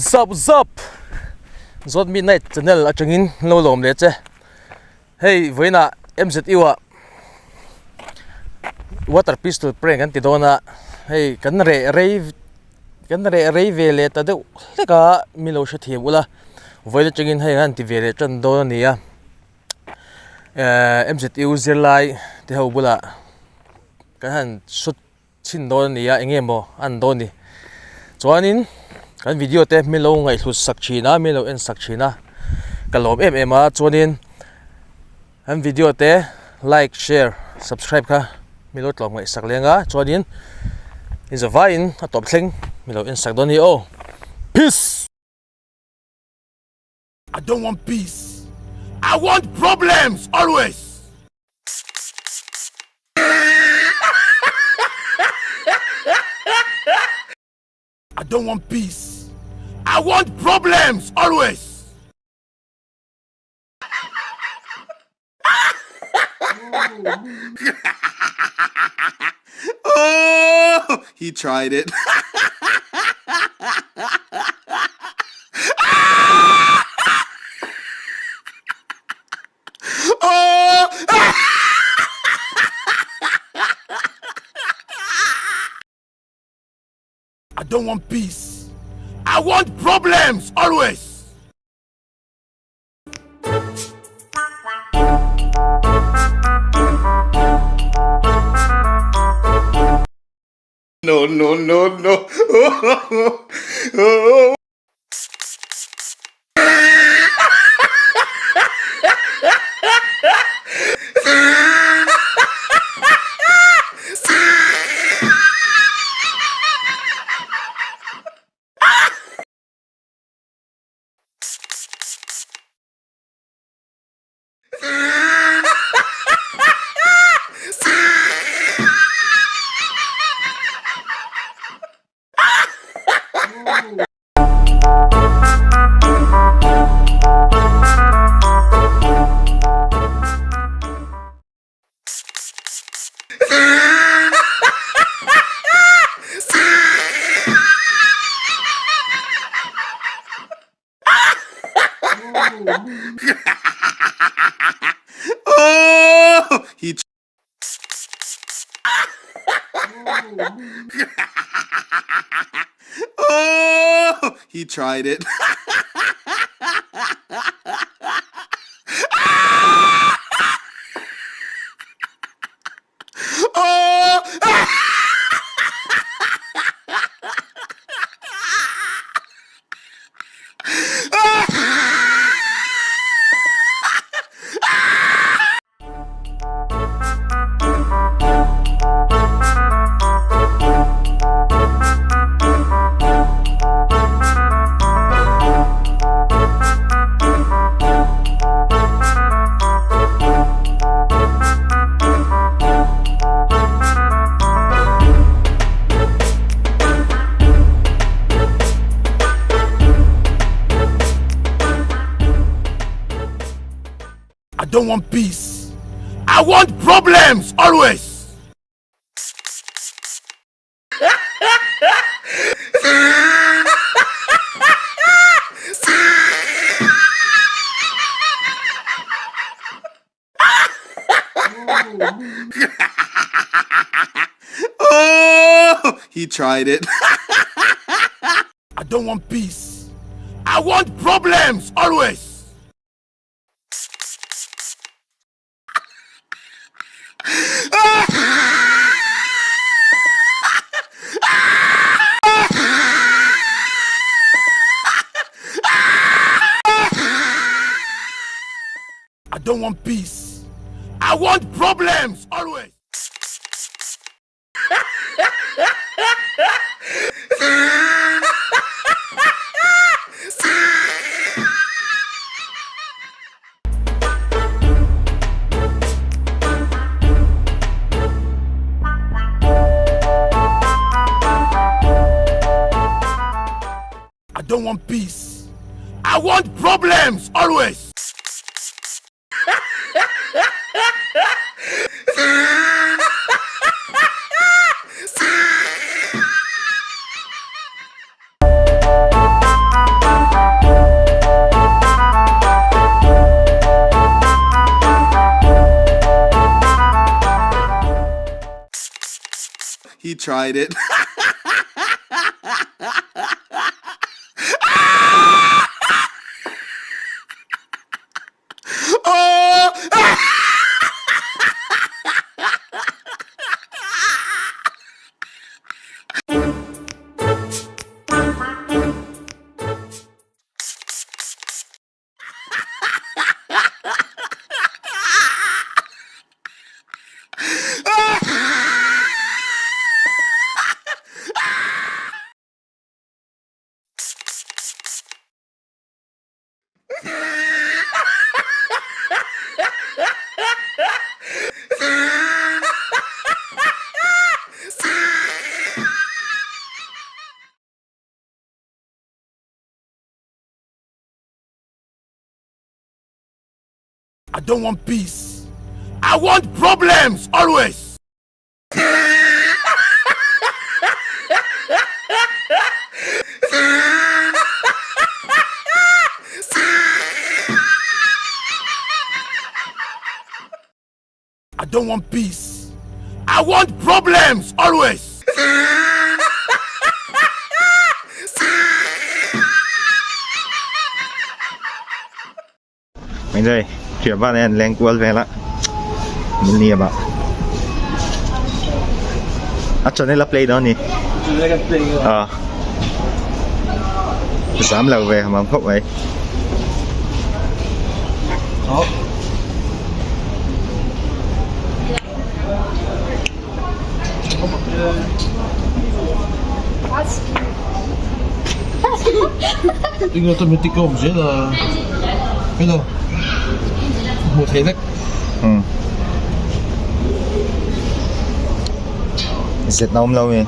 Zap zap Zawt Midnight channel atangin lo lawm leh che hei vawiinah M_Z_U ah water pistol prank an ti dawn a hei kan reh rei kan reh rei ve leh ta deuh hlek a mi lo hrethiam ula vawiin atangin hei an ti ve leh tan dawn a ni a ehh M_Z_U zirlai te ho bulah kan han shoot. chhin dawn a ni a eng nge maw a an dawn ni chuanin kan video te min lo ngaihhlut sak thin a min lo en sak thin a ka lawm em em a chuanin an video te like share subscribe kha min lo tlawm ngaihsak leng a chuanin in zavaiin a tawp thleng min lo en sak dawn a ni aw peace. I don't want peace. I want problems always. I don't want peace. I want problems always. oh, he tried it. oh! I don't want peace. I want problems always. No, no, no, no. oh, he. oh, he tried it. oh! I don't want peace. I want problems always. oh, he tried it. I don't want peace. I want problems always. I don't want peace. I want problems always. I don't want peace. I want problems always. tried it. I don't want peace. I want problems always. I don't want peace. I want problems always. Mình đây, chuyển vào này lên cuốn về la. Mình niệm ạ. À cho nên là play đó nè. À. Dám lâu về mà không vậy. Eng automatic a awm zel a hello hmuh theih vek. Umm zet na awm lo mi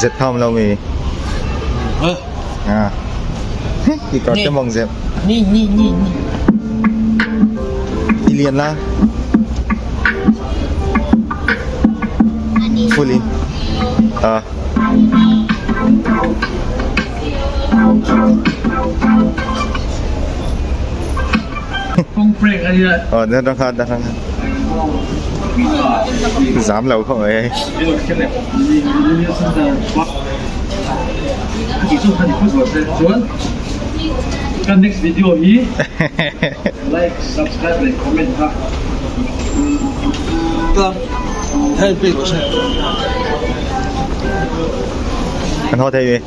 zet kha awm lo mi a i kawr te mawng zep ni ni ni ni i lian la full in a Ờ, nó đang kha, đang kha. Dám lâu không ấy. Kan next video hi like, subscribe leh comment kha. Kan haw thei ve.